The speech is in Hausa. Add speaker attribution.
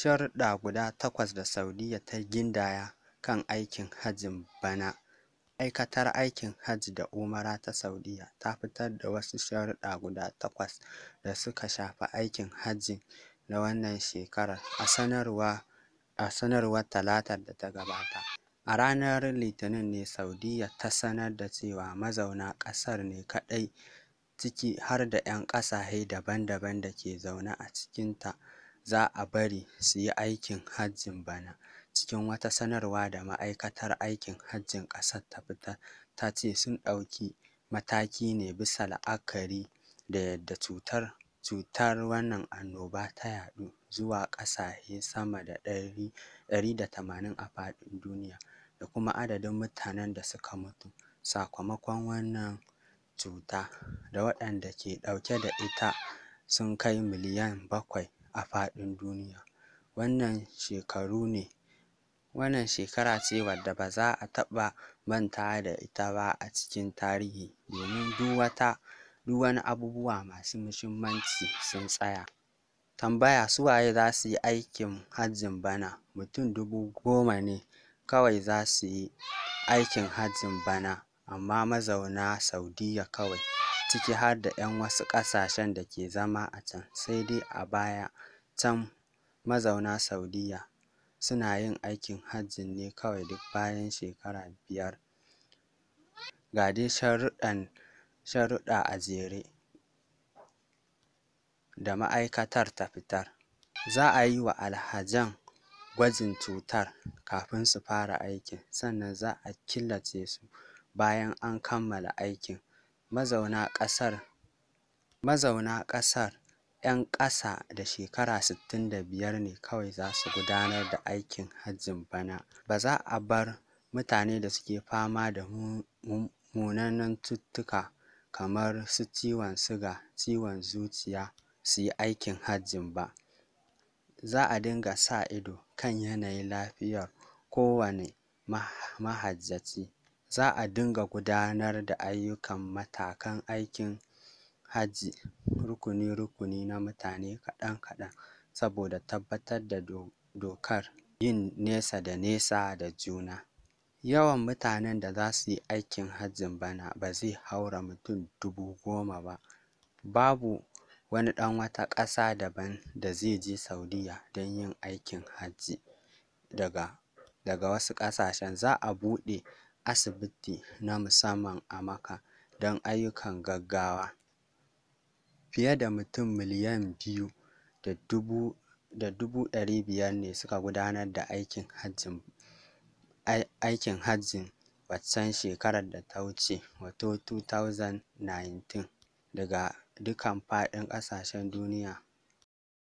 Speaker 1: Sharuɗɗa guda takwas da Saudiyya ta gindaya kan aikin hajjin bana. Ma'aikatar Aikin Hajji da Umara ta Saudiyya ta fitar da wasu sharuɗɗa guda takwas da suka shafi aikin hajji na wannan shekarar, a sanarwar Talatar da ta gabata. A ranar Litinin ne Saudiyya ta sanar da cewa mazauna ƙasar ne kaɗai, ciki har da 'yan ƙasashe daban-daban da ke zaune a cikinta, za a bari su yi aikin hajjin bana. Cikin wata sanarwa da Ma'aikatar Aikin Hajjin ƙasar ta fitar, ta ce sun ɗauki matakin ne bisa la'akari da yadda cutar wannan annoba ta yaɗu zuwa ƙasashe sama da 180 a faɗin duniya, da kuma adadin mutanen da suka mutu sakamakon wannan cuta da waɗanda ke ɗauke da ita sun kai miliyan 7 a faɗin duniya. Wannan shekara ce wadda ba za a taɓa mantawa da ita ba a cikin tarihi, domin duk wani abubuwa masu muhimmanci sun tsaya. Tambaya: Su waye za su yi aikin hajjin bana? Mutum 10,000 ne kawai za su yi aikin hajjin bana, amma mazauna Saudiyya kawai, ciki har da 'yan wasu ƙasashen da ke zama a can. Sai dai a baya can mazauna Saudiyya suna yin aikin hajjin ne kawai duk bayan shekaru biyar. Ga dai sharuɗɗan a jere da ma'aikatar ta fitar: Za a yi wa alhazan gwajin cutar kafin su fara aikin, sannan za a killace su bayan an kammala aikin. Mazauna ƙasar 'yan ƙasa da shekaru 65 ne kawai za su gudanar da aikin hajjin bana. Ba za a bar mutanen da suke fama da munanan cututtuka kamar su ciwon suga, ciwon zuciya su yi aikin hajjin ba. Za a dinga sa ido kan yanayin lafiyar kowane mahajjaci. Za a dinga gudanar da ayyukan matakan aikin hajji rukuni-rukuni na mutane kaɗan-kaɗan saboda tabbatar da dokar yin nesa da nesa da juna. Yawan mutanen da za su yi aikin hajjin bana ba zai haura mutum 10,000 ba. Babu wani ɗan wata ƙasa daban da zai je Saudiyya don yin aikin hajji daga wasu ƙasashen. Za a buɗe asibiti na musamman a Makka don ayyukan gaggawa. Fiye da mutum miliyan 2.5 ne suka gudanar da aikin hajjin waccan shekarar da ta wuce, wato 2019, daga dukkan faɗin ƙasashen duniya.